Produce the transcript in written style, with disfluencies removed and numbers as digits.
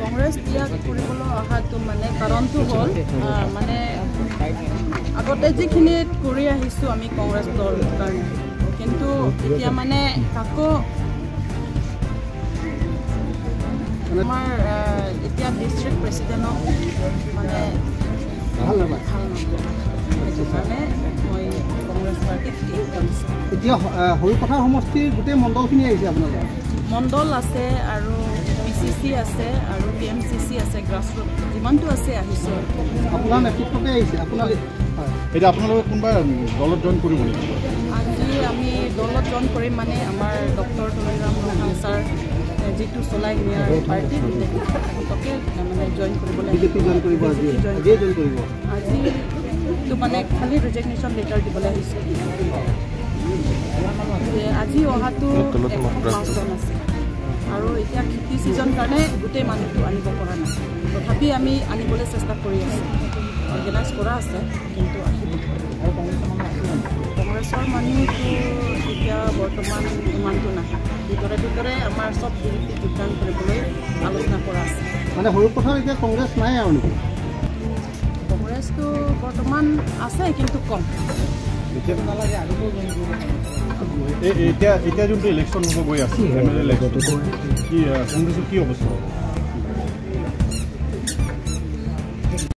কংগ্ৰেছ ত্যাগ কৰিবলৈ অহাটো মানে কাৰণটো হ'ল, মানে আগতে যিখিনি কৰি আহিছোঁ আমি কংগ্ৰেছ দলৰ কাৰণে, কিন্তু এতিয়া মানে কাকো আমাৰ এতিয়া ডিষ্ট্ৰিক্ট প্ৰেচিডেণ্টক মানে ভাল নাপায়, ভাল নাপায়, সেইটো কাৰণে মই কংগ্ৰেছ পাৰ্টীত ত্যাগ কৰিছোঁ। এতিয়া সৰুপথাৰ সমষ্টিৰ গোটেই মণ্ডলখিনি আহিছে আপোনালোকৰ? মণ্ডল আছে আৰু পি চি চি আছে আৰু পি এম চি চি আছে, গ্ৰাছৰুট যিমানটো আছে আহিছোঁ। আপোনাৰ নেতৃত্বতে আহিছে আপোনাৰ? হয়। এতিয়া আপোনালোকে কোনোবা দলত জইন কৰিব নেকি? আজি আমি দলত জইন কৰিম, মানে আমাৰ ডক্টৰ তুলিৰাম ৰংহাং ছাৰ যিটো চলাই নিয়াৰ পাৰ্টি, তেখেতকে মানে জইন কৰিবলৈ। বিজেপি জইন কৰিব আজি? আজিয়ে জইন কৰিব? আজিতো মানে খালী ৰিজিগনেশ্যন লেটাৰ দিবলৈ আহিছোঁ। আজি অহাটো 105জন আছে আৰু এতিয়া খেতি ছিজন কাৰণে গোটেই মানুহটো আনিব পৰা নাই, তথাপি আমি আনিবলৈ চেষ্টা কৰি আছোঁ, অৰ্গেনাইজ কৰা আছে, কিন্তু আহিব। কংগ্ৰেছৰ মানুহটো এতিয়া বৰ্তমান ইমানটো নাহে, ভিতৰে ভিতৰে আমাৰ চব বিজেপি যোগদান কৰিবলৈ আলোচনা কৰা আছে। মানে সৰুপথাৰত এতিয়া কংগ্ৰেছ নাই আৰু নেকি? কংগ্ৰেছটো বৰ্তমান আছে, কিন্তু কম। এতিয়া যোনটো ইলেকশ্যন হ'ব গৈ আছে, এম এল এ ইলেকশ্যন, কি কংগ্ৰেছৰ কি অৱস্থা হ'ব?